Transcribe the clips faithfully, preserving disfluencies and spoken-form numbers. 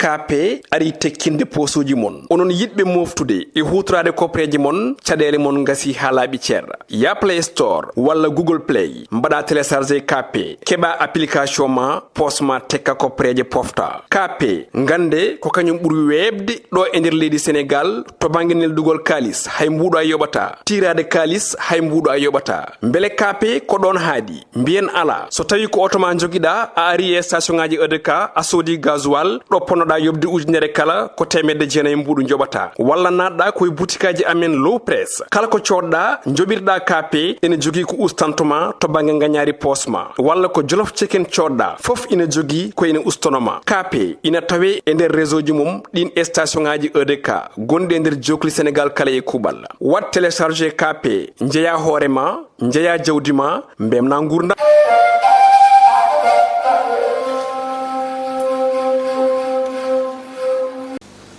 K P arii tekkinde poosuuji mon. Onon yiɗɓe mooftude e huutoraade kopreeje mon, caɗeele mon ngasii haa laaɓi cer. Yah Play Store walla Google Play, mbaɗaa télécharger K P, keɓaa application ma, poos ma tekka kopreeje pofta. K P, ngannde ko kañum ɓuri weeɓde ɗo e nder leydi Senegaal to bannge neldugol kaalis, hay mbuuɗo a yoɓataa. Tiiraade kaalis, hay mbuuɗo a yoɓataa. Mbele K P ko ɗoon haaɗi? Mbiyen alaa. So tawii ko oto ma njogiɗaa, a arii e station ŋaaji E D K, a soodii gasoil, ɗo ponnoɗaa yoɓde ujunere kala, ko teemedde jeenayi mbuuɗu njoɓataa. Walla naatɗaa ko e butikaaji amen Low Press. Kala ko coodɗaa, njoɓirɗaa K P, ene jogii ko ustanto ma to bannge ngañaari poos ma. Walla ko Jolof Chicken coodɗaa, fof ina jogii ko ene ustono ma. K P ina tawee e nder réseau ji mum ɗiin e station ŋaaji E D K gonɗi e nder jookli Senegaal kala e kuuɓal. Waɗ télécharger K P, njeyaa hoore ma, njeyaa jawdi ma, mbemnaa nguurndam.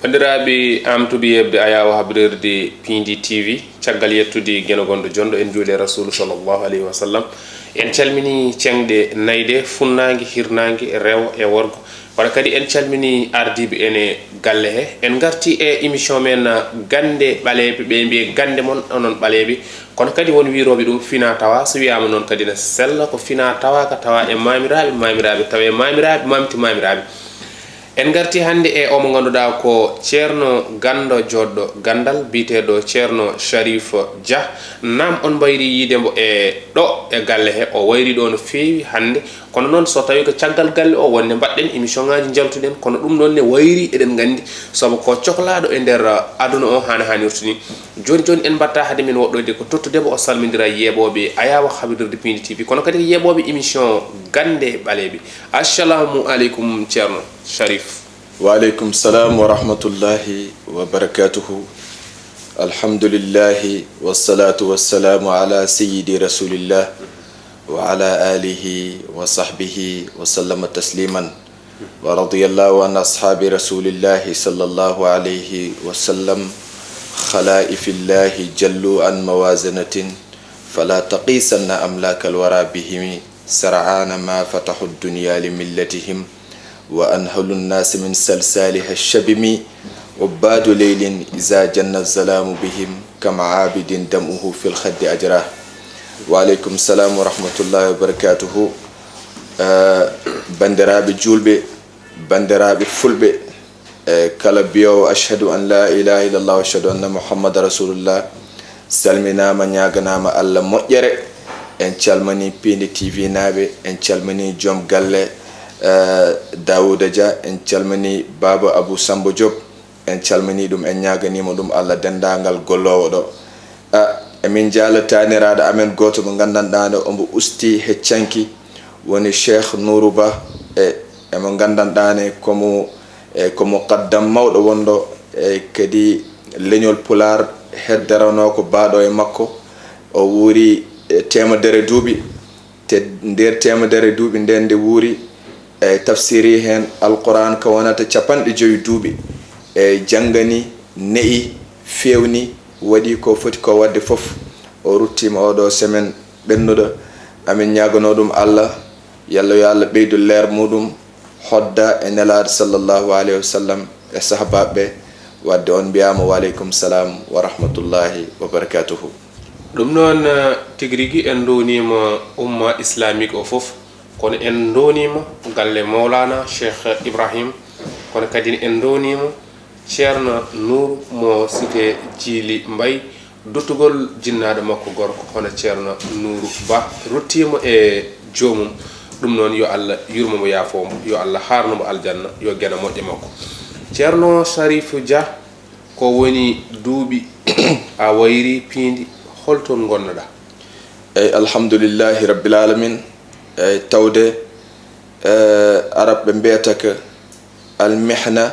Banndiraaɓe, am tuɓi yeɓde Ayaawo Habrirdi Piindi T V, caggal yettude Geno Gonɗo Jonɗo, en njuuli e Rasuulu sallallahu alayhi wa sallam. En calminii ceŋɗe nayde, funnaange, hirnaange, rewo e worgo. Kono kadi en calminii ardiiɓe ene galle he. En ngartii e émission men, Gannde Ɓaleeɓe, ɓe mbiye gannde mon onon ɓaleeɓe. Kono kadi won wiirooɓe ɗum finaa tawaa, so wiyaama noon kadi ne sella, ko finaa tawaaka, tawaa e maamiraaɓe, maamiraaɓe tawa e maamiraaɓe, maamti maamiraaɓe. En ngartii hannde e o mo ngannduɗaa ko Ceerno Ganndo joɗɗo ganndal, biyeteeɗo Ceerno Sharif Dia. Naam, on mbayrii yiide mbo e ɗo e galle he, o wayrii ɗo no feewi hannde. Kono noon, so tawii ko caggal galle o wonde mbaɗɗen émission ŋaaji njaltuɗen, kono ɗum noon ne wayrii, eɗen nganndi, sabu ko coklaaɗo e nder aduna o haana haanirta ni. Jooni jooni en mbaɗta hade men woɗɗoyde ko tottude mo, o salmindira yeeɓooɓe Ayaawo Habrirdi Piindi T V, kono kadi yeeɓooɓe émission Gannde Ɓaleeɓe. Assalamu aleykum, Ceerno Sharif. Wa aleykum salam wa rahmatullahi wa barakatuhu. Alhamdulillahi wassalatu wassalamu ala sayyidi rasulillah wa ala alihi wa sahbihi wa sallama tasliman. Wa radiyallahu an ashabi rasulillahi sallallahu alayhi wa sallam, khalaifillahi jallu an mawazinatin, fala taqisanna amlakal wara bihimi, sar'ana ma fatahu dunya li millatihim, wa anhalu nnasi min salsaliha shabimi, ubbadu leylin iza janna zalamu bihim, kama abidin dam'uhu fil khaddi ajra. Wa aleykum salam wa rahmatullahi wa barakatuhu. Eh, banndiraaɓe juulɓe, banndiraaɓe fulɓe, eh, kala biyoowo ashhadu an la ilaha illallah wa ashhadu anna muhammada rasulullah, salminaama, ñaaganaama Allah moƴƴere. En calmanii Piindi T V naaɓe, en calmanii joom galle, eh, Daouda Dia, en calmanii Baaba Abou Samba Diop, en calmanii ɗum, en ñaaganii mo ɗum Allah denndaangal golloowo ɗo. A, emin njaala taaniraaɗo amen gooto mo nganndanɗaa ne, omo usti heccanki, woni Cheikh Nourou Ba, e, emo nganndanɗaa ne ko mo, e, ko muqaddam mawɗo wonɗo, e, kadi leñol Pulaar heddoranoo ko baaɗo e makko. O wuuri, e, teemedere duuɓi. Te nder teemedere duuɓi nden nde wuuri, e, tafsiri heen Alquraan ko wonata capanɗe jowi duuɓi, e, janngani, ne'i, feewni, waɗi ko foti ko waɗde fof. O ruttiima oɗo semaine ɓennuɗo. Amin ñaaganoo ɗum Allah, yalla yo Allah ɓeydu leer muɗum, hodda e Nelaaɗo sallallahu alayhi wa sallam e sahabaaɓe ɓe. Wadde on mbiyaama wa aleykum salam wa rahmatullahi wa barakatuhu. Ɗum noon, eh, tigi rigi en ndowniima umma islamique o fof, kono en ndowniima galle Mawlana Cheikh Ibrahim, kono kadi en ndowniima Ceerno Nuur mo cité Djily Mbaye, duttugol jinnaaɗo makko gorko hono Ceerno Nuuru Ba, ruttiima e joomum. Ɗum noon, yo Allah yurmo mo, yaafoo mo, yo Allah haarno mo aljanna, yo geno moƴƴo makko. Ceerno Sharif Dia, ko woni duuɓi a wayri piindi, holton ngonnoɗaa? Eyi, alhamdulillahi rabbil alamin. Eyi, tawde, eh, Arab ɓe mbiyata ko almihna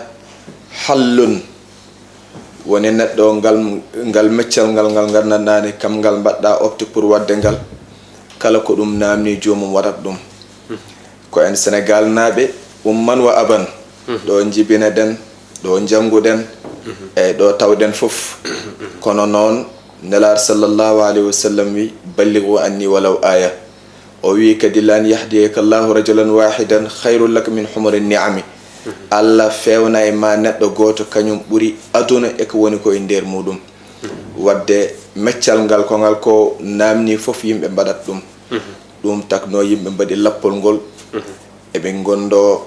hallun. Woni neɗɗo ngal, ngal meccal ngal, ngal nganndanɗaa ne, kam ngal mbaɗɗa opte pour waɗde ngal, kala ko ɗum naamni joomum waɗat ɗum. Ko en Senegaal naaɓe, umman wa aban. Ɗo njibinaɗen, ɗo njannguɗen, e ɗo tawɗen fof. Kono noon, Nelaaɗo sallallahu alayhi wa sallam wi, "Ballighu anni walaw aya." O wi kadi, "Lan yahdiyaka Allahu rajulan wahidan khayrun laka min humuri ni'ami." Allah feewna e ma neɗɗo gooto, kañum ɓuri aduna e ko woni ko e nder muɗum. Wadde meccal ngal ko ngal ko naamni fof yimɓe mbaɗat ɗum. Ɗum takno yimɓe mbaɗi lappol ngol. Eɓe ngondo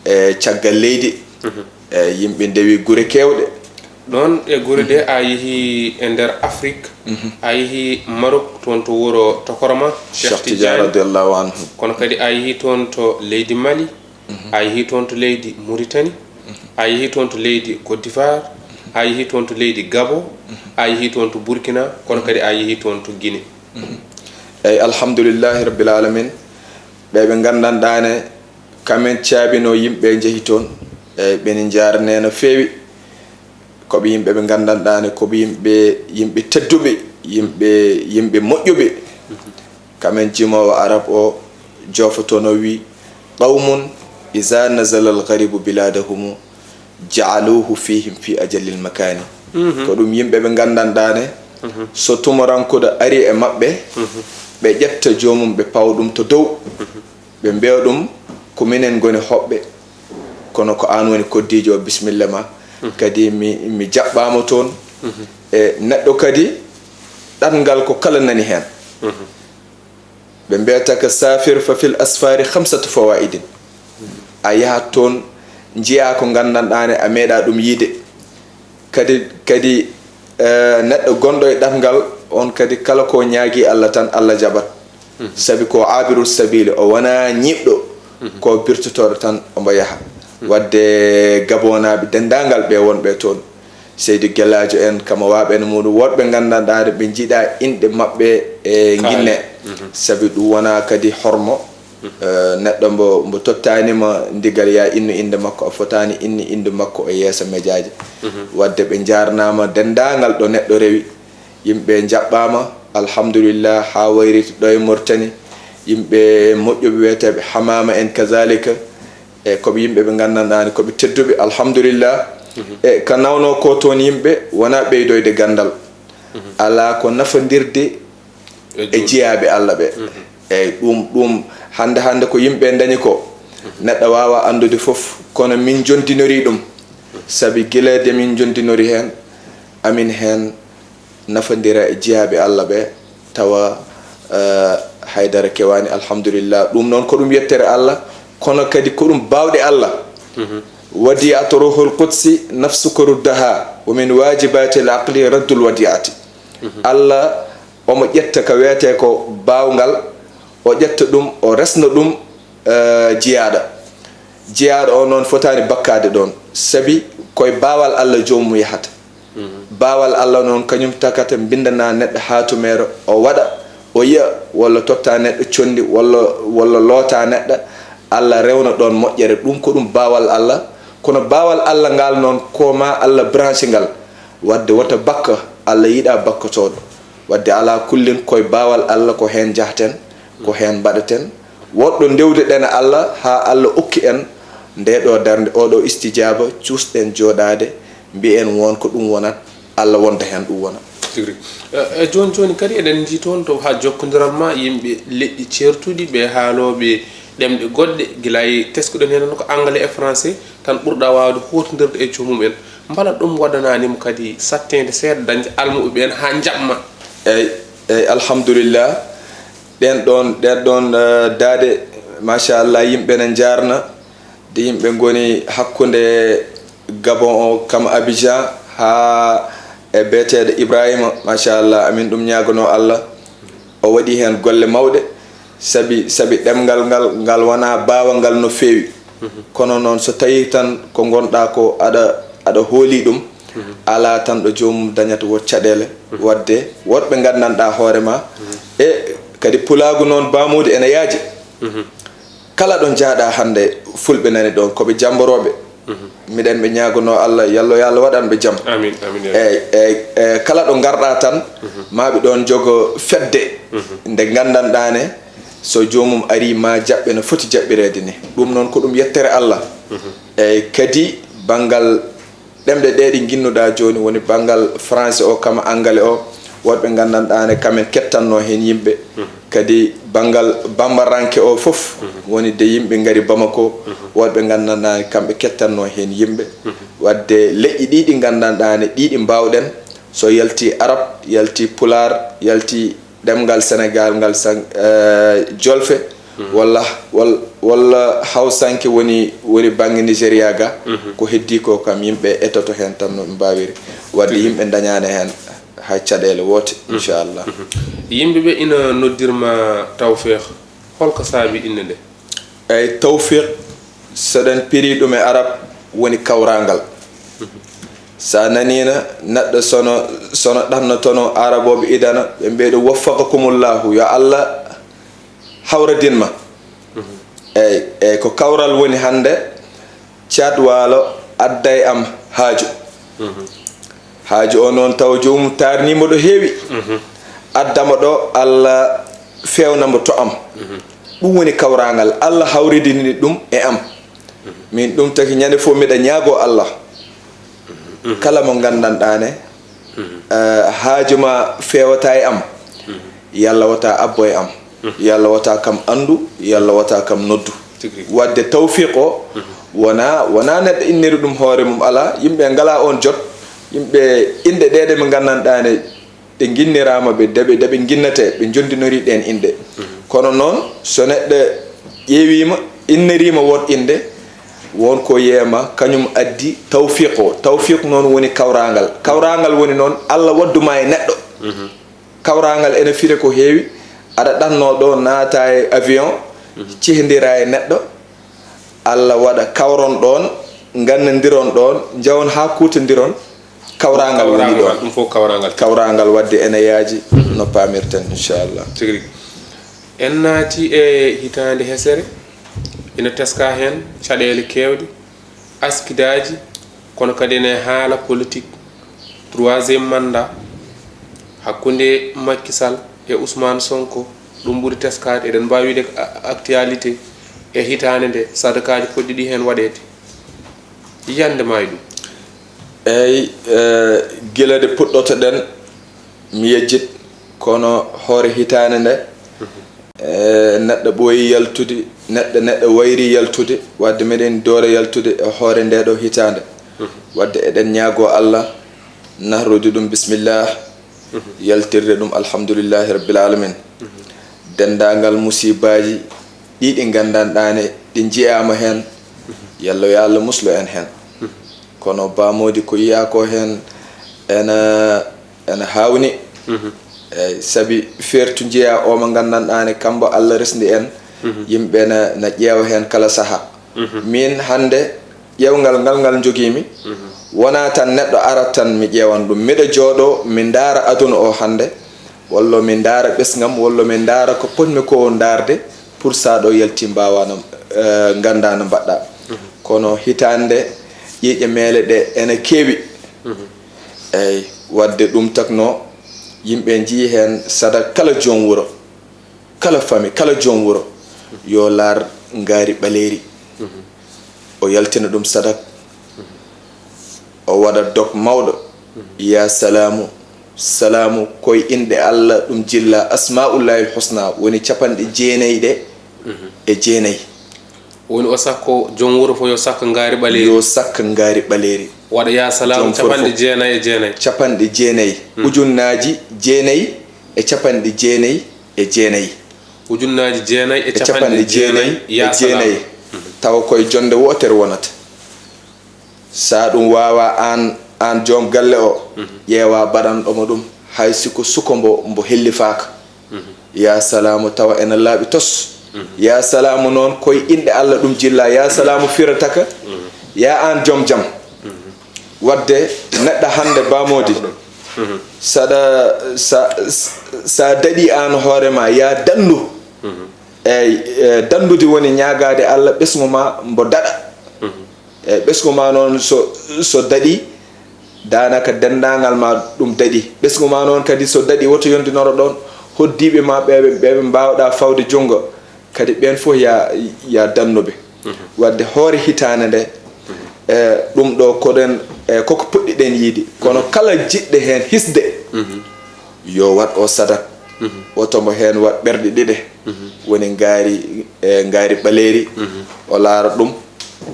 e caggal leydi. E yimɓe ndewi gure keewɗe. Ɗon e gure ɗe a yehi e nder Afrik, a yehi Marok, toon to wuro tokoroma Cheikh Tidiane, radiallahu anhu. Kono kadi a yehi toon to leydi Mali, a yehi toon to leydi Mauritanie, a yehi toon to leydi Côte d'Ivoire, a yehi toon to leydi Gabon, a yehi toon to Burkina, kono kadi a yehi toon to Guinée. Eyi, alhamdulillahi rabbil alamin. Ɓe ɓe nganndanɗaane, kamen caabino yimɓe njehi toon. Eyi, ɓeni njaarne no feewi. Ko ɓe yimɓe ɓe nganndanɗaane, ko ɓe yimɓe, yimɓe tedduɓe, yimɓe, yimɓe moƴƴuɓe. Kamen jimoowo arab o joofotono wi, qawmun iza nazala al gharibu biladahumu ja'aluhu fihim fi ajallil makani. Ko ɗum yimɓe ɓe nganndanɗaane, so tumorankuɗo ari e maɓɓe, ɓe ƴetta joomum, ɓe pawa ɗum to dow. Ɓe mbewa ɗum, ko minen ngoni hoɓɓe, kono ko aan woni koddiijo o, bisimilla ma. Kadi mi, mi jaɓɓaama toon. E neɗɗo kadi, ɗanngal ko kala nani heen. Ɓe mbiyata ka safir fa fil asfari khamsatu fawaidin. A yahat toon, njiyaa ko nganndanɗaane, a meeɗa ɗum yiide. Kadi, kadi, eh, neɗɗo gonɗo e ɗatngal on kadi, kala ko ñaagi Allah tan, Allah jaɓat. Sabi ko abirul sabili, o wona ñiiɓɗo, ko birtotooɗo tan omo yaha. Wadde Gabonaaɓe denndaangal ɓe wonɓe toon, Seydi Gelaajo en, kama waaɓe no muɗum, woɗɓe nganndanɗaade ɓe njiɗa inɗe maɓɓe e nginne. Sabi ɗum wona kadi hormo. Eh, neɗɗo mbo, mbo tottaanima ndigal ya innu innde makko, a fotaani inni innde makko e yeeso mejaaji. Wadde ɓe njaarnaama denndaangal ɗo neɗɗo rewi. Yimɓe njaɓɓaama, alhamdulillah, haa wayriti ɗo e Mauritanie. Yimɓe moƴƴuɓe wiyeteeɓe Hamama en kazalika. E ko ɓe yimɓe ɓe nganndanɗaani ko ɓe tedduɓe, alhamdulillah. E ka nawno ko toon yimɓe, wona ɓeydoyde ganndal. Alaa ko nafondirde e jiyaaɓe Allah ɓe. Eyi, ɗum, ɗum hannde, hannde ko yimɓe ndañi ko, neɗɗo waawa anndude fof, kono min njonndinori ɗum. Sabi gila de min njonndinori heen, amin heen nafondira e jiyaaɓe Allah ɓe, tawa, eh, haydara kewaani, alhamdulillah. Ɗum noon ko ɗum yettere Allah, kono kadi ko ɗum baawɗe Allah. Wadi'atu ruhul qudsi nafsuka ruddaha, wa min wajibati al aqli raddul wadi'ati. Allah omo ƴetta ko wiyetee ko baawngal, o ƴetta ɗum, o resna ɗum, eh, jiyaaɗo. Jiyaaɗo o noon fotaani bakkaade ɗoon, sabi ko e baawal Allah joomum yahata. Baawal Allah noon kañum tagata, mbinndana neɗɗo haatumeere, o waɗa, o yiya, walla totta neɗɗo conndi, walla, walla loota neɗɗo, Allah rewna ɗoon moƴƴere. Ɗum ko ɗum baawal Allah. Kono baawal Allah ngal noon, ko ma Allah branche ngal. Wadde wota bakka, Allah yiɗa bakkotooɗo. Wadde alaa kullin, koye baawal Allah ko heen njahaten, ko heen mbaɗaten. Woɗɗo ndewduɗen e Allah haa Allah okki en ndee ɗoo darnde, oo ɗoo istijaaba, cuusɗen jooɗaade, mbiyen won ko ɗum wonat, Allah wonda heen ɗum wona. Tigi rigi. E, e jooni jooni kadi eɗen njii toon to haa jokkondiral ma yimɓe leƴƴi ceertuɗi, ɓe haalooɓe ɗemɗe goɗɗe, gila e teskuɗen heen ko anglais e français, tan ɓurɗa waawde huutondirde e joomum en. Mbela ɗum waɗanaani mo kadi satteende seeɗa dañde almuɓe ɓeen haa njaɓma? Eyi, eyi, alhamdulillah. Ɗeen ɗoon, ɗeen ɗoon, eh, daaɗe, machallah, yimɓe ne njaarna. De yimɓe ngoni hakkunde Gabon o, kam Abidjan, haa e beeteeɗo Ibrahima, machallah, amin ɗum ñaaganoo Allah. O waɗi heen golle mawɗe, sabi, sabi ɗemngal ngal, ngal wonaa baawangal no feewi. Kono noon, so tawii tan ko ngonɗaa ko aɗa, aɗa hoolii ɗum, alaa tan ɗo joomum dañata wo caɗeele. Wadde woɗɓe nganndanɗaa hoore ma, e kadi pulaagu noon baamuude ene yaaji. Kala ɗo njaaɗaa hannde, fulɓe nani ɗoon, ko ɓe jamborooɓe. Miɗen ɓe ñaagonoo Allah, yallo yo Allah waɗan ɓe jam. Amin, amin, ya Rabbi. Eey, eey, eey, kala ɗo ngarɗaa tan, maa ɓe ɗoon njogo fedde nde nganndanɗaa ne, so joomum arii, maa jaɓɓe no foti jaɓɓireede ni. Ɗum noon, ko ɗum yettere Allah. Eey, kadi banngal ɗemɗe ɗe ɗi nginnuɗaa jooni, woni banngal français o, kama anglais o, Woɗɓe nganndanɗaa ne, kamen kettanno heen yimɓe. Kadi banngal Bambaranke o fof, woni de yimɓe ngari Bamako, woɗɓe nganndanɗaa ne, kamɓe kettanno heen yimɓe. Waɗde leƴƴi ɗi ɗi nganndanɗaa ne, ɗi ɗi mbaawɗen, so yalti Arab, yalti Pulaar, yalti ɗemngal Senegaal ngal san-, eh, Jolfe, walla, wal-, walla Hawsanke woni, woni bannge Nigeria ga, ko heddii ko kam yimɓe etoto heen tan no ɓe mbaawiri. Waɗde yimɓe ndañaani heen hay caɗeele woote, inchallah. Yimɓe ɓe ina noddirma Tawfeeq, holko saabi innde nde? Eyi, Tawfeeq, so ɗen piri ɗum e Arab, woni kawraangal. Sa naniino neɗɗo sono, sono ɗannotono Arabooɓe idana, ɓe mbiya ɗum, "Waffaqakumullahu, yo Allah hawridin ma." Eyi, eyi, ko kawral woni hannde, Caat Waalo adday am haaju. Haaju o noon taw joomum taarniima ɗo heewi. Addama ɗo, Allah feewna mo to am. Ɗum woni kawraangal, Allah hawridini ɗum e am. Min ɗum taki ñande fof miɗa ñaagoo Allah. Kala mo nganndanɗaa ne, eh, haaju ma feewata e am, yalla wota abbo e am, yalla wota kam anndu, yalla wota kam noddu. Tigi rigi. Waɗde Tawfiq o, wona, wona neɗɗo inniri ɗum hoore mum, alaa, yimɓe ngalaa oon jot, yimɓe inɗe ɗee ɗe ɓe nganndanɗaa ne, ɗe nginniraama ɓe, de ɓe, de ɓe nginnetee, ɓe njonndinori ɗeen inɗe. Kono noon, so neɗɗo ƴeewiima, inniriima wood innde, won ko yeema, kañum addi Tawfiq o. Tawfiq noon woni kawraangal. Kawraangal woni noon Allah waddu ma e neɗɗo. Kawraangal ene fire ko heewi, aɗa ɗanno ɗo, naata e avion, cehndira e neɗɗo, Allah waɗa kawron ɗoon, nganndandiron ɗoon, njawon haa kuutondiron, kawraangal woni ɗoon. Ɗum fof kawraangal. Kawraangal waɗde ene yaaji no paamirten, inchallah. Tigi rigi. En naati e hitaande hesere, ina teska heen caɗeele keewɗe, askidaaji, kono kadi ene haala politik, troisième mandat, hakkunde Macky Sall e Ousmane Sonko, ɗum ɓuri teskaade. Eɗen mbaawi wiide ko a-, actualité e hitaande nde, sadakaaji potɗi ɗi heen waɗeede. Yiyannde ma e ɗum? Eyi, eh, gila nde puɗɗoto-ɗen, mi yejjit, kono hoore hitaande nde, eh, neɗɗo ɓooyi yaltude, neɗɗo, neɗɗo wayri yaltude, waɗde meɗen doora yaltude e hoore nde ɗo hitaande. Waɗde eɗen ñaagoo Allah, nahrude ɗum bismillah, yaltirde ɗum alhamdulillahi rabbil alamin. Denndaangal musiibaaji ɗi ɗi nganndanɗaa ne, ɗi njiyaama heen, yalla yo Allah muslu en heen. Kono Ba Mody ko yiyaa ko heen ena, ena haawni. Eyi, sabi feertu njiyaa o mo nganndanɗaa ne, kambo Allah resndi en, yimɓe na, na ƴeewa heen kala sahaa. Min hannde, ƴeewngal ngal ngal njogiimi, wonaa tan neɗɗo arat tan mi ƴeewan ɗum. Miɗo jooɗoo, mi ndaara aduna o hannde, walla mi ndaara ɓesngam, walla mi ndaara ko potmi ko ndaarde, pour sa ɗo yalti mbaawaa no, eh, nganndaa no mbaɗɗaa. Kono hitaande, ƴiiƴe meele ɗe ene keewi. Eyi, waɗde ɗum takno, yimɓe njii heen sadak kala joom wuro. Kala fami, kala joom wuro, yo laar ngaari ɓaleeri. O yaltina ɗum sadak. O waɗa dog mawɗo. Ya salaamu, salaamu, koye inɗe Allah ɗum jilla, Asmaullahil Husna, woni capanɗe jeenayi ɗe e jeenayi. Woni o sakko, joom wuro fof yo sakko ngaari ɓaleeri. Yo sakko ngaari ɓaleeri. Waɗa ya salaamu, joom fof capanɗe jeenayi e jeenayi. Capanɗe jeenayi. Ujunnaaji jeenayi e capanɗe jeenayi e jeenayi. Ujunnaaji jeenayi e capanɗe jeenayi e jeenayi. Tawa koye jonnde wootere wonata. Sa ɗum waawaa aan, aan joom galle o, ƴeewa baɗanɗo mo ɗum, hay si ko suka mbo, mbo hellifaaka. Ya salaamu, tawa ena laaɓi tos. Ya salaamu noon, koye inɗe Allah ɗum jilla. Ya salaamu firataka, ya aan joom jam. Waɗde neɗɗo hannde Ba Mody, saɗa, sa, sa daɗi aan hoore ma, ya danndu. Eyi, e, danndude woni ñaagaade Allah ɓesngu ma mbo daɗa. E, ɓesngu ma noon so, so daɗi, daanaka denndaangal ma ɗum daɗi. Ɓesngu ma noon kadi so daɗi, woto yondinoro ɗoon. Hoddiiɓe ma ɓe, ɓe, ɓe mbaawɗa fawde junngo, kadi ɓeen fof ya, ya dannuɓe. Waɗde hoore hitaande nde, e, ɗum ɗo koɗen, e, koko puɗɗiɗen yiide. Kono kala jiɗɗo heen hisde, Yo waɗ o sadak. Woto mo heen waɗ ɓerɗe ɗiɗe. Woni ngaari, e ngaari ɓaleeri. O laara ɗum.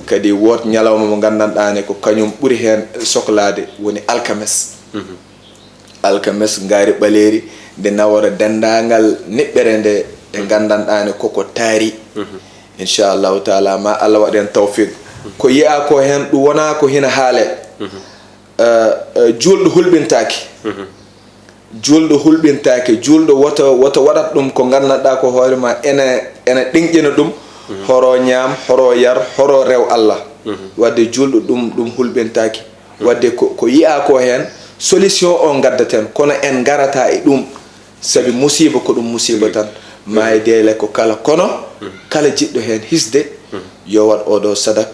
Kadi woot ñalawma mo nganndanɗaa ne ko kañum ɓuri heen soklaade, woni alkames. Alkames ngaari ɓaleeri nde nawora denndaangal niɓɓere nde, ɓe nganndanɗaa ne koko taari. Inchallahu taala, ma Allah waɗ en tawfiq. Ko yiyaa ko heen, ɗum wonaa ko hina haale. Eh, eh, juulɗo hulɓintaaki. Juulɗo hulɓintaake, juulɗo woto, woto waɗat ɗum ko nganndanɗaa ko hoore ma ene, ene ɗenƴina ɗum, horo ñaam, horo yar, horo rew Allah. Waɗde juulɗo ɗum, ɗum hulɓintaake. Waɗde ko, ko yiyaa ko heen, solution o ngaddaten, kono en ngarata e ɗum, sabi musiiba ko ɗum musiiba tan. Maayi deele ko kala, kono kala jiɗɗo heen hisde, yo waɗ oɗo sadak,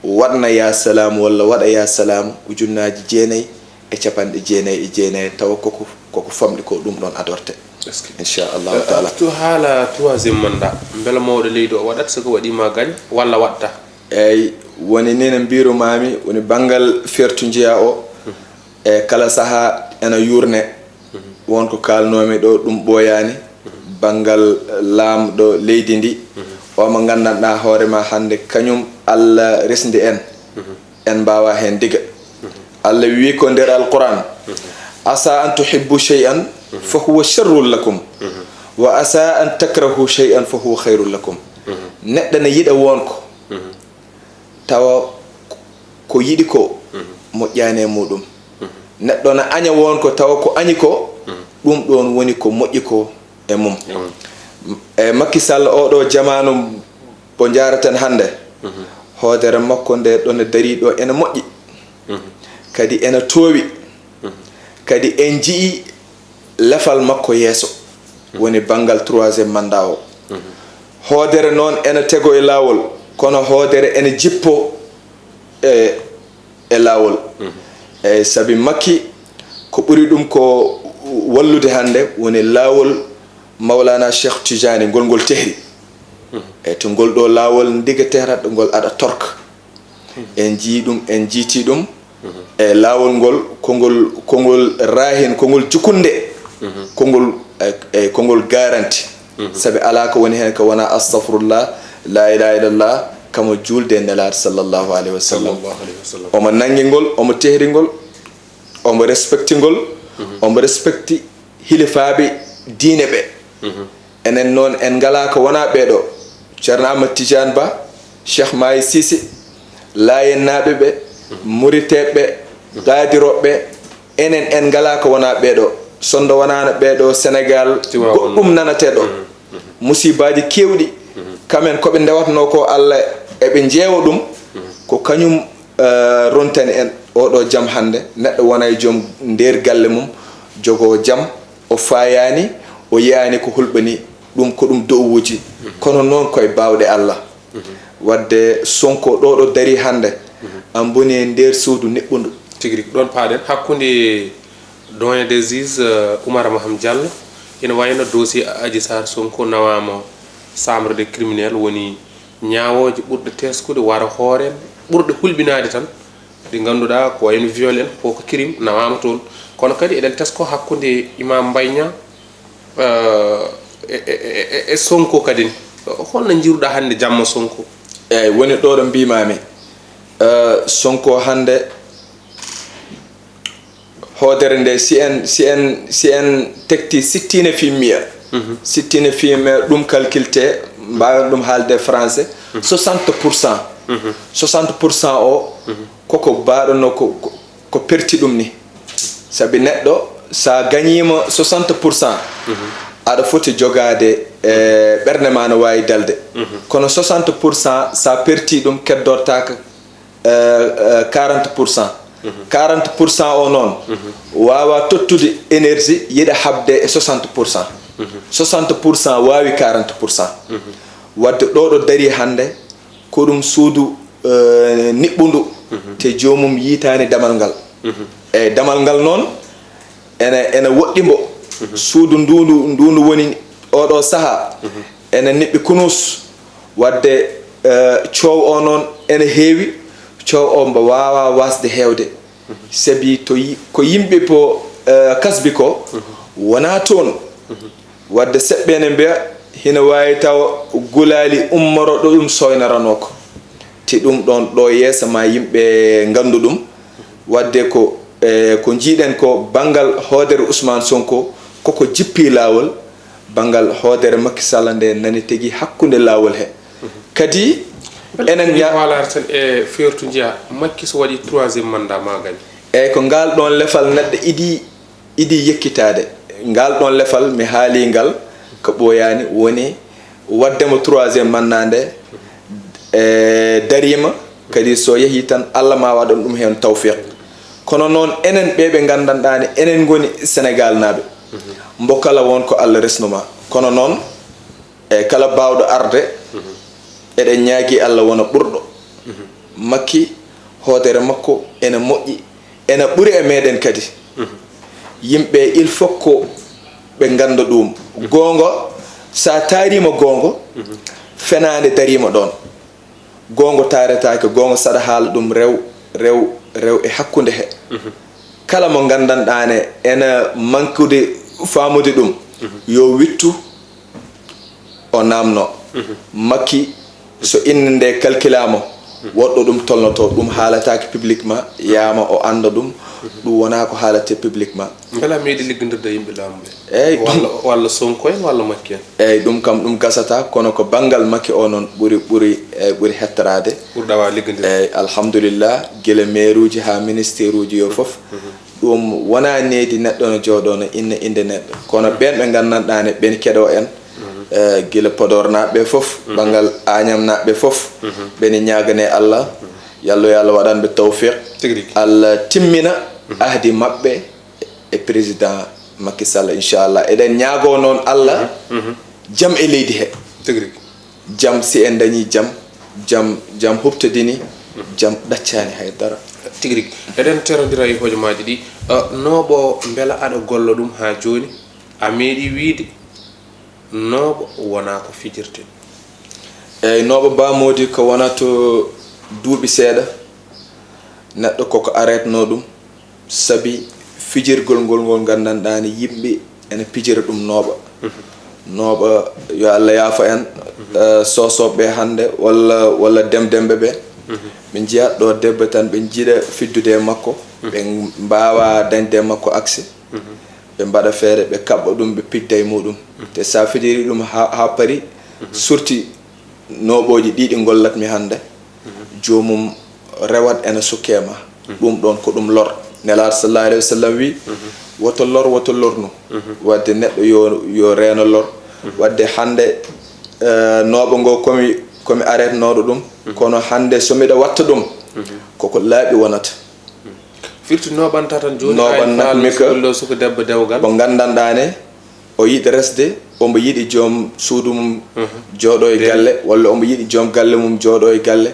waɗna ya salaamu walla waɗa ya salaamu ujunnaaji jeenayi e capanɗe jeenayi e jeenayi, tawa koko, koko famɗi ko ɗum ɗon adorte. Est-ce que inchallahu taala. To haala troisième mandat, mbela mawɗo leydi o waɗat, so ko waɗi ma gañ walla waɗta? Eyi, woni ni no mbiirumaami, woni banngal fertu njiya o, e kala saha ena yuurne. Won ko kaalnoomi ɗo, ɗum ɓooyaani. Banngal laamɗo leydi ndi, o mo nganndanɗaa hoore ma hannde, kañum Allah resndi en. En mbaawa heen diga. Allah wi ko nder Alquran, asa an tuhibbu shay'an fa huwa sharrun lakum, wa asa an takrahu shay'an fa huwa khayrun lakum. Neɗɗo ne yiɗa won ko, tawa ko yiɗi ko moƴƴaani e muɗum. Neɗɗo na aña won ko, tawa ko añi ko, ɗum ɗon woni ko moƴƴi ko e mum. E Macky Sall, oɗo jamaanu mbo njaaraten hannde, hoodere makko nde ɗon darii ɗo ene moƴƴi, kadi ene toowi, kadi en njii lefal makko yeeso, woni banngal troisième mandat o. Hoodere noon ene tego e laawol, kono hoodere ene jippo e, e laawol. Eyi, sabi Makki, ko ɓuri ɗum ko wallude hannde woni laawol Mawlana Cheikh Tidiane, ngol ngol tehri. Eyi, to ngol ɗo laawol ndiga tehrat, ngol aɗa torka. En njii ɗum, en njiiti ɗum. E laawol ngol, kongol, kongol raahin, kongol jukunde, kongol, e, e, kongol garanti. Sabi alaa ko woni heen ko wonaa astafirullah, la ilaha illallah, kamo juulde e Nelaaɗo sallallahu alayhi wa sallam. Sallallahu alayhi wa sallam. Omo nanngi ngol, omo tehri ngol, omo respecti ngol, omo respecti hilifaaɓe diine ɓe. Enen noon, en ngalaa ko wonaa ɓee ɗo, Ceerno Ahmad Tidiane Ba, Cheikh Mahi Cissé, Laayennaaɓe ɓe, Muriteeɓe ɓe, Gaadirooɓe ɓe, enen en ngalaa ko wonaa ɓee ɗo. Sonndo wonaano ɓee ɗo, Senegaal, goɗɗum nanatee ɗo. Musiibaaji keewɗi, kamen ko ɓe ndewatnoo ko, Allah eɓe njeewa ɗum, ko kañum, eh, rontani en oɗo jam hannde. Neɗɗo wona e joom nder galle mum, jogoo jam, o faayaani, o yiyaani ko hulɓani ɗum, ko ɗum do'uwuuji. Kono noon koye baawɗe Allah. Waɗde Sonko ɗo ɗo darii hannde, am boni e nder suudu niɓɓundu. Tigi rigi, ɗoon paaɗen hakkunde doyen des juges, eh, Oumar Maham Diallo, ina wayno dossier Adji Sarr Sonko nawaama chambre de criminel, woni ñaawooje ɓurɗe teeskude wara hoore en, ɓurɗe hulɓinaade tan, ɗi ngannduɗaa ko wayno viol en, ko ko crime nawaama toon. Kono kadi eɗen tesko hakkunde Imam Mbaye Niang, eh, e, e, e, e, e Sonko kadi. Holno njiiruɗaa hannde jamma Sonko? Eyi, woni ɗo ɗo mbiimaami. Eh, Sonko hannde, hoodere nde, si en, si en, si en tekti sittina fi mia, sittina fi mia, ɗum calculte, mbaawen ɗum haalde français, soixante pour cent. Soixante pour cent o, koko mbaɗono ko, ko, ko perti ɗum ni. Sabi neɗɗo, sa gañiima soixante pour cent, aɗa foti jogaade, e, ɓernde ma no waawi dalde. Kono soixante pour cent, sa perti ɗum, keddortaaka, eh, eh, quarante pour cent. Quarante pour cent o noon, waawa tottude énergie, yiɗa haɓde e soixante pour cent. Soixante pour cent waawi quarante pour cent. Waɗde ɗo ɗo darii hannde, ko ɗum suudu, eh, niɓɓundu, te joomum yiitaani damal ngal. Eyi, damal ngal noon, ene, ene woɗɗi mbo. Suudu ndu, ndu, ndu, ndu woni oɗo saha, ene niɓɓi kunus. Waɗde, eh, coow o noon ene heewi, coow o mbo waawa wasde heewde. Sabi to yi-, ko yimɓe po Eh, kasbi ko wonaa toon. Wadde seɓɓe ene mbiya hino waawi taw gulaali ummoro ɗo ɗum soynaranoo ko. Ti ɗum ɗoon ɗo yeeso ma yimɓe nganndu ɗum. Wadde ko, eh, ko njiiɗen ko banngal hoodere Ousmane Sonko koko jippi laawol, banngal hoodere Macky Sall nde nani tigi hakkunde laawol he. Kadi enen ña- Haalare tan e feertu njiya Macky so waɗi troisième mandat ma gañ. Eyyi, ko ngal ɗon lefal neɗɗo idi idi yekkitaade. Ngal ɗon lefal mi haali ngal ko ɓooyaani, woni waɗde mo troisième mandat nde, e, dariima, kadi so yehi tan Allah ma waɗan ɗum heen tawfiq. Kono noon enen ɓe ɓe nganndanɗaani enen ngoni Sénégal naaɓe, mbo kala won ko Allah resnuma. Kono noon e kala baawɗo arde, eɗen ñaagi Allah wona ɓurɗo. Makki, hoodere makko ene moƴƴi, ene ɓuri e meɗen kadi. Yimɓe il faut ko ɓe ngannda ɗum. Goonga, sa taarima goonga, fenaande darima ɗon. Goonga taaretaake, goonga saɗa haala ɗum rew rew rew e hakkunde he. Kala mo nganndanɗaane ena mankude faamude ɗum, yo wittu o naamno. Makki, so innde nde kalkilaama, woɗɗo ɗum tolnoto, ɗum haalataake publiquement, yaama o annda ɗum. Ɗum wonaa ko haalate publiquement. Mbela meeɗi liggondirde yimɓe laamu ɓe? Eyyi, ɗum- Walla, walla Sonko en, walla Makki en? Eyyi, ɗum kam ɗum gasata, kono ko banngal Makki o noon ɓuri, ɓuri, e, ɓuri hettaade. Ɓurɗa waaw liggondirde? Eyyi, alhamdulillah, gila meeruuji haa ministeeruuji yo fof. Ɗum wonaa needi neɗɗo no jooɗoo no inna innde neɗɗo. Kono ɓeen ɓe nganndanɗaane, ɓeen keɗoo en, e, gila Podor naaɓe fof, banngal Añam naaɓe fof, ɓe ne ñaagane Allah, yallo yo Allah waɗan ɓe tawfiq. Tigi rigi. Allah timmina ahdi maɓɓe e président Macky Sall, inchallah. Eɗen ñaagoo noon Allah jam e leydi he. Tigi rigi. Jam, si en dañii jam, jam, jam huɓtodini, jam ɗaccaani hay dara. Tigi rigi. Eɗen terondira e hojomaaji ɗi. Uh, nooɓo, mbela aɗa golla ɗum haa jooni? A meeɗi wiide nooɓo wonaa ko fijirte? Eyyi, nooɓo Ba Mody ko wonata duuɓi seeɗa, neɗɗo koko aretnoo ɗum, sabi fijirgol ngol ngol nganndanɗaani yimɓe ene pijira ɗum nooɓa. Nooɓa, yo Allah yaafo en, eh, soosooɓe hannde walla, walla demdemɓe ɓe. Ɓe njiya ɗo debbo tan, ɓe njiɗa fiddude e makko, ɓe mbaawa dañde e makko accès. Ɓe mbaɗa feere, ɓe kaɓɓa ɗum, ɓe pijda e muɗum. Te sa fijiri ɗum ha, ha paari, surti nooɓooji ɗi ɗi ngollatmi hannde, joomum rewat ene sukke ma. Ɗum ɗon ko ɗum lor. Nelaaɗo sallallahu alayhi wa sallam wi, woto lor, woto lornu. Wadde neɗɗo yo, yo reeno lor. Wadde hannde, eh, nooɓo ngo komi, komi aretnooɗo ɗum. Kono hannde so miɗa watta ɗum, koko laaɓi wonata. Firti nooɓanta tan jooni, Nooɓan ay nak faalo mi ka suballo suka debbo dewgal. Mo nganndanɗaane, o yiɗi resde, ombo yiɗi joom suudu mum jooɗo e galle, walla ombo yiɗi joom galle mum jooɗo e galle,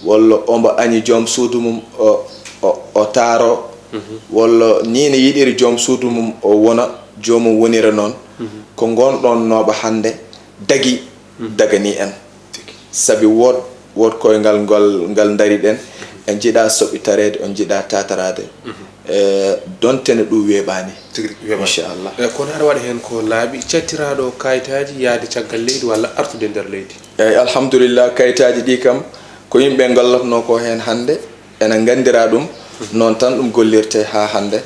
walla ombo añi joom suudu mum o, o, o taaro, walla ni ne yiɗiri joom suudu mum o wona, joomum wonira noon. Ko ngon ɗon nooɓa hannde dagi, dagani en. Sabi wood, wood koyngal ngal, ngal ndariɗen, en njiɗa soɓɓitareede, en njiɗa tataraade. Eh, donte no ɗum weeɓaani. Tigi rigi, weeɓaani. Inchallah. Eh, kono aɗa waɗa heen ko laaɓi, cattiraaɗo kayitaaji yahde caggal leydi walla artude nder leydi? Eyyi, alhamdulillah, kayitaaji ɗi kam ko yimɓe ngollatnoo ko heen hannde, ena nganndira ɗum, noon tan ɗum gollirte haa hannde.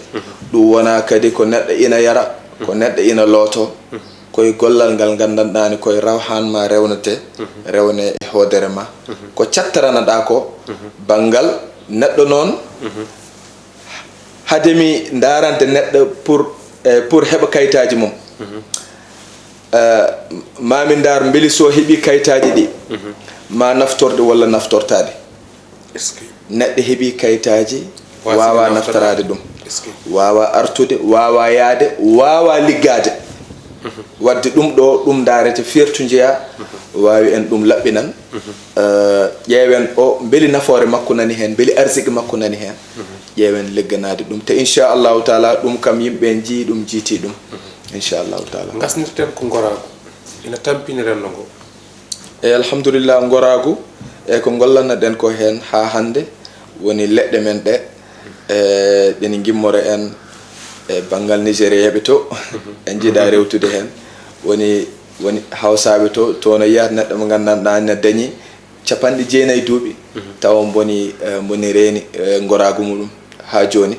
Ɗum wonaa kadi ko neɗɗo ina yara, ko neɗɗo ina looto, koye gollal ngal nganndanɗaani koye rawhan ma rewnete, rewne e hoodere ma. Ko cattaranaɗa ko banngal neɗɗo noon, hade mi ndaarande neɗɗo pour, eh, pour heɓa kayitaaji mum. Eh, ma mi ndaar mbeli so heɓi kayitaaji ɗi, ma naftorde walla naftortaade. Est-ce que Neɗɗo heɓi kayitaaji, Waasi waawa naftortaade. Naftaraade ɗum, Est-ce que waawa artude, waawa yaade, waawa liggaade. Wadde ɗum ɗo, ɗum ndaarete firtu njeya, waawi en ɗum laɓɓinan. Eh, ƴeewen o mbeli nafoore makko nani heen, mbeli arsiki makko nani heen. Ƴeewen ligganaade ɗum. Te inchallahu taala ɗum kam yimɓe en njii ɗum, jiiti ɗum. Inchallahu taala. Ngasnirten ko ngoraagu ina tampini renndo ngo. E alhamdulillah, ngoraagu e ko ngollannoɗen ko heen haa hannde woni leɗɗe men ɗe, e ɗen ngimmora en E banngal Nigériaɓe to, en njiɗa rewtude heen. Woni, woni Hawsaaɓe to, to no yiyata neɗɗo mo nganndanɗaa ne dañi capanɗe jeenayi duuɓi, tawa mboni, eh, mboni reeni, eh, ngoraagu muɗum haa jooni.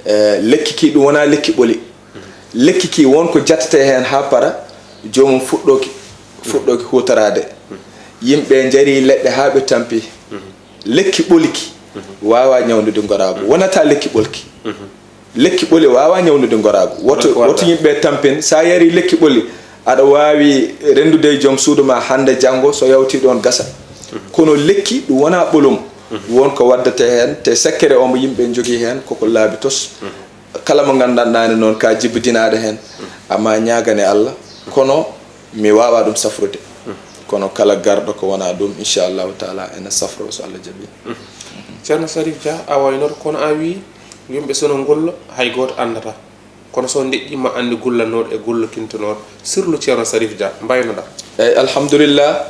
Eh, lekki ki, ɗum wonaa lekki ɓoli. Lekki ki, won ko jattete heen haa para, joomum fuɗɗooki, fuɗɗooki huutoraade. Yimɓe njari leɗɗe haa ɓe tampi. Lekki ɓolki waawaa ñawndude ngoraagu. Wonata lekki ɓolki. Lekki ɓoli waawaa ñawndude ngoraagu. Woto, woto yimɓe tampin. So a yari lekki ɓoli, aɗa waawi renndude e joom suudu ma hannde, janngo, so yawti ɗoon, gasa. Kono lekki, ɗum wonaa ɓolum. Won ko waddata heen, te sekkere o mo yimɓe njogii heen, koko laabi tos. Kala mo nganndanɗaa ne noon, ka jibbidinaaɗo heen, amma ñaagane Allah. Kono mi waawaa ɗum safrude. Kono kala garɗo ko wonaa ɗum, inchallahu taala, ene safro so Allah jaɓi. Ceerno Sarif Dia, a waynoto, kono a wii yimɓe so no ngolla, hay gooto anndata. Kono so ndeƴƴi ma annde gullanooɗo e gullokintonooɗo. Sirlu Ceerno Sarif Dia, mbaynoɗaa? Eyi, alhamdulillah.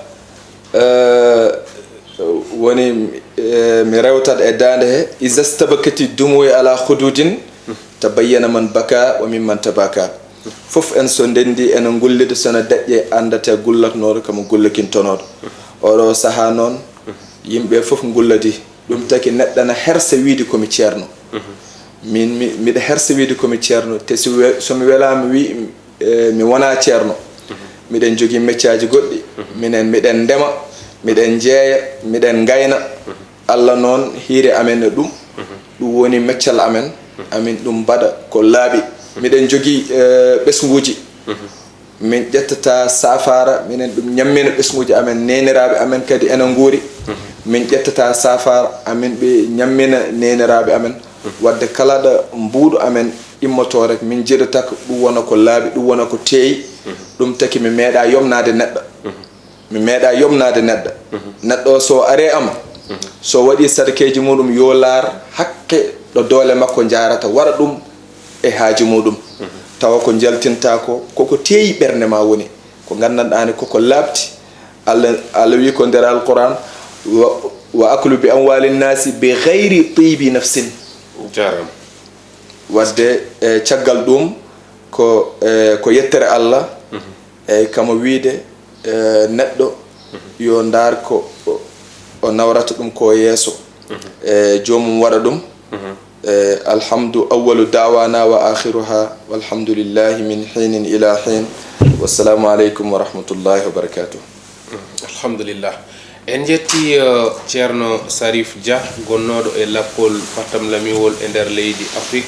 Eh, woni, eh, mi rewtat e daande he, "Iza stabakati dumu'i ala khududin, tabayyana man baka wa mimman tabaka." Fof en so ndenndi ene ngullida, so no deƴƴe anndata gullatnooɗo kamo gullokintonooɗo. Oɗo sahaa noon, yimɓe fof ngulladi. Ɗum taki neɗɗo na hersa wiide ko mi ceerno. Min, mi, miɗa hersa wiide ko mi ceerno, te so we-, so mi welaama wi, eh, mi wonaa ceerno. Miɗen jogii meccaaji goɗɗi. Minen miɗen ndema, miɗen njeeya, miɗen ngayna. Allah noon hiiri amen e ɗum. Ɗum woni meccal amen. Amin ɗum mbaɗa ko laaɓi. Miɗen jogii, eh, ɓesnguuji. Min ƴettata saafaara, minen ɗum ñammina ɓesnguuji amen, neeniraaɓe amen kadi ena nguuri. Min ƴettata saafaara, amin ɓe ñammina neeniraaɓe amen. Wadde kala ɗo mbuuɗu amen immotoo rek, min njiɗata ko ɗum wona ko laaɓi, ɗum wona ko teeyi. Ɗum taki mi meeɗa yomnaade neɗɗo. Mi meeɗa yomnaade neɗɗo. Neɗɗo o so ari am, so waɗi sadakeeji muɗum, yo laar hakke ɗo doole makko njaarata, waɗa ɗum e haaju muɗum. Tawa ko njaltinta ko, koko teeyi ɓernde ma woni. Ko nganndanɗaa ne koko laaɓti. Allah, Allah wi ko nder Alquran, "Wa, wa aklu bi amwalin nasi bi ghayri tibi nafsin." Jaaraama. Wadde, eh, caggal ɗum ko, eh, ko yettere Allah. Eyyi, kamo wiide, eh, neɗɗo yo ndaar ko o, o nawrata ɗum ko yeeso. Eh, joomum waɗa ɗum. Eh, alhamdu awwalu da'wana wa akhiruha, walhamdulillahi min hinin ila hin. Wassalamu aleykum wa rahmatullahi wa barakatuh. Alhamdulillah. En njetti, eh, Ceerno Sarif Dia, gonnooɗo e lappol pattamlamiwol e nder leydi Afrik.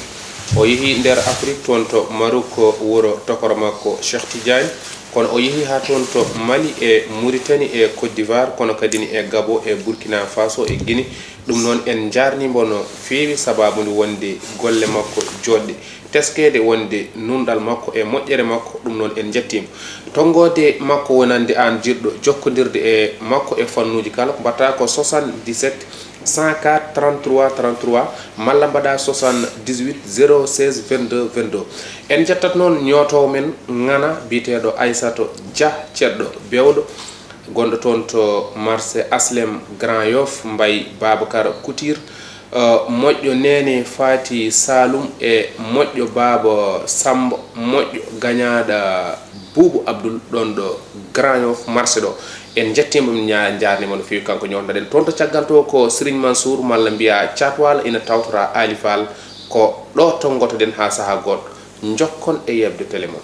O yehi nder Afrik, toon to Maruk, wuro tokoro makko Cheikh Tidiane. Kono o yehi haa toon to Mali e Mauritanie e Côte d'Ivoire, kono kadi ni e Gabon e Burkina Faso e Guinée. Ɗum noon en njaarniima no feewi, sababu nde wonde golle makko jooɗɗe, teskeede wonde nunɗal makko e moƴƴere makko, ɗum noon en njettiima. Tonngoode makko wonande aan jiɗɗo jokkondirde e makko e fannuuji kala, mbaɗaa ko soixante-dix-sept cent quatre trente-trois trente-trois, malla mbaɗaa soixante-dix-huit zéro seize vingt-deux vingt-deux. En njettat noon ñootoowo men ŋana biyeteeɗo Aysata Dia, ceɗɗo Bewɗo, gonɗo toon to marché Aslem Grand Yoff, Mbaye Babacar Couture, eh, moƴƴo Neene Faati Saalum e moƴƴo Baaba Sammba, moƴƴo gañaaɗo Buubu Abdul ɗoon ɗo Grand Yoff marché ɗo. En njettiima, en ña-, njaarniima no feewi kanko ñootnoɗen toon to caggal to ko Serigne Mansour, malla mbiyaa Caatwaala, ina tawtora Aali Faal. Ko ɗo tonngotoɗen haa sahaa goɗɗo. Njokkon e yeɓde tele mon.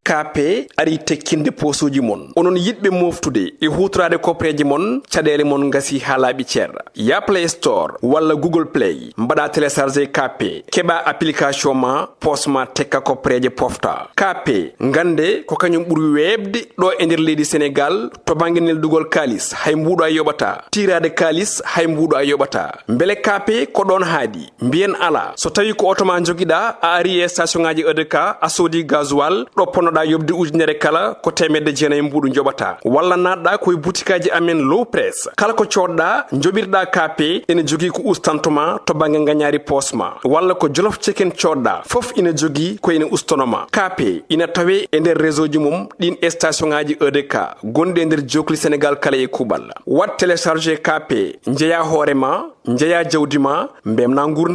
K P ari tekkinde poosuuji mon. Onon yiɗɓe mooftude e huutoraade koppereeje mon, caɗeele mon ngasi haa laaɓi cer. Ya Play Store walla Google Play, mbaɗa télécharger K P, keɓa application ma, poos ma tekka koppereeje pofta. K P, ngannde ko kañum ɓuri weeɓde ɗo e nder leydi Senegaal to bannge neldugol kaalis, hay mbuuɗo a yoɓata. Tiiraade kaalis, hay mbuuɗo a yoɓata. Mbele K P ko ɗoon haaɗi? Mbiyen alaa. So tawii ko oto ma njogiɗaa, a ari e station ŋaaji E D K, a soodi gasoil, ɗo ponnoɗaa Yoɓde ujunere kala ko teemedde jeenayi mbuuɗu njoɓata. Walla naatɗa ko e butikaaji amen Low Press. Kala ko coodɗa, njoɓirɗa K P, ene jogii ko ustantuma to bannge ngañaari poos ma. Walla ko Jolof Chicken coodɗa, fof ina jogii ko ene ustanoma. K P ina tawee e nder réseau ji mum ɗiin station ŋaaji E D K gonɗi e nder jookli Senegaal kala e kuuɓal. Waɗ télécharger K P, njeyaa hoore ma, njeyaa jawdi ma, mbemna nguurndam.